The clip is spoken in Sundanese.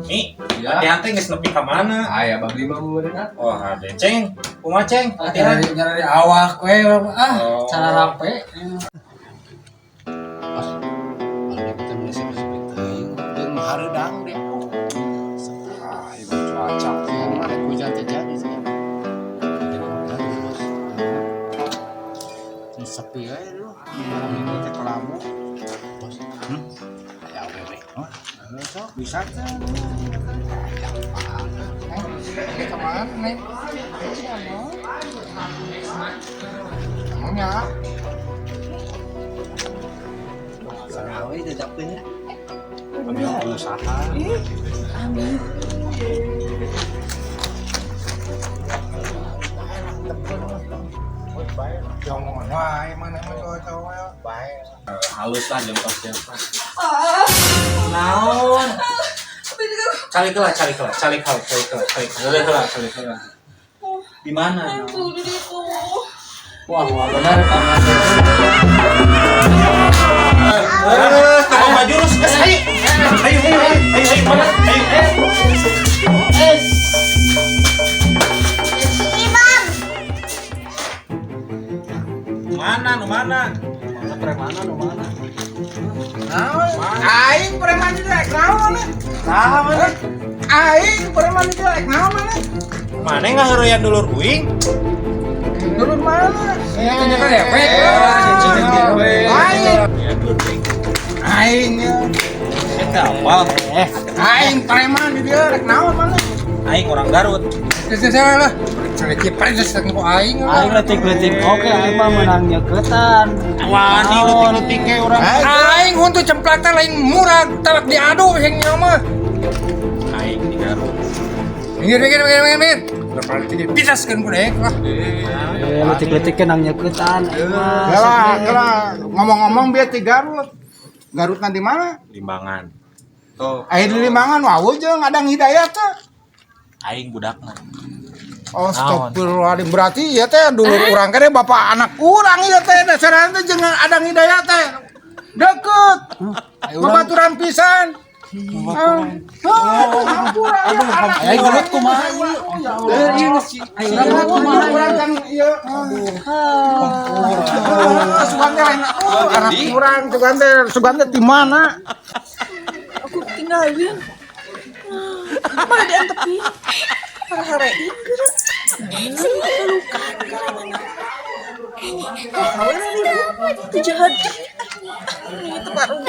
Mi, Ya. latihan teh geus nepi ka mana? Aya bab 5 meureun. Wah, ada ceng. Kumaha, Ceng? Latihan. Nyari awak we ah, Oh. cara rape. Kalau kita mulai sepi-sepi teuing, jeung hareudang deh. Ah, ieu cuaca. Yang mana hujan teh jadi sih. Hujan, bos. Ini sepi we lu. Malam minggu teh kelabu. Bos. Aya awewe. Oh, sok bisa teh. Ini kemana nih? Emangnya? Sangawe teh dapkeun ya. Kami usaha. Jangan wae mana mah cowok-cowok bae. Halus lah jempol siapa. Naon? Calik lah, calik lah, calik lah, calik lah, calik lah, calik lah, calik lah. Di mana? Wah, wah benar kamar. Eh, kamu jurus, geus ayo. Ayo, ayo, ayo, ayo, ayo, mana? Ayo, ayo. Mana, nu mana? Mana premana nu mana? Naon? Aing preman itu rek naon maneh? Saha mana? Aing preman itu rek naon maneh? Mana ngaheureuyan dulur uing? Dulur mana? Tanya kan ya, we. Aing, Ya dulur uing. aing ya. Eta apa? Aing preman di dieu rek naon maneh? Aing orang Garut. Geus geus lah. Celeki prinses ku aing. Aing letik-letik oke, aing mah menang nyeketan. Wani leutik-leutik ke urang. Aing huntu cemplak teh lain murah, tawak diadu yang mah. Aing di Garut. Minggir minggir minggir minggir minggir. Berarti pitaskeun ku dek lah. Eh, letik-letik ke nang nyeketan aing mah. Lah, lah, ngomong-ngomong biar ti Garut. Garut di mana? Limbangan. Tuh, Air di Limbangan wah jeung Adang Hidayat teh. aing budakna. Astagfirullahaladzim, berarti ieu teh dulur urang kene bapak anak urang ieu teh dasarna teh jeung Adang Hidayat teh. Deket. Babaturan pisan. Ampura anak. Aing gelut kumaha ieu? Aing kumaha urang kan ieu. Aduh. Sugan teh lain anak urang sugan teh sugan teh di mana? Aku tinggalin. Mana diantepin? Harein geura. Pelukan geura mana? Itu jahat. Ini teu paruh.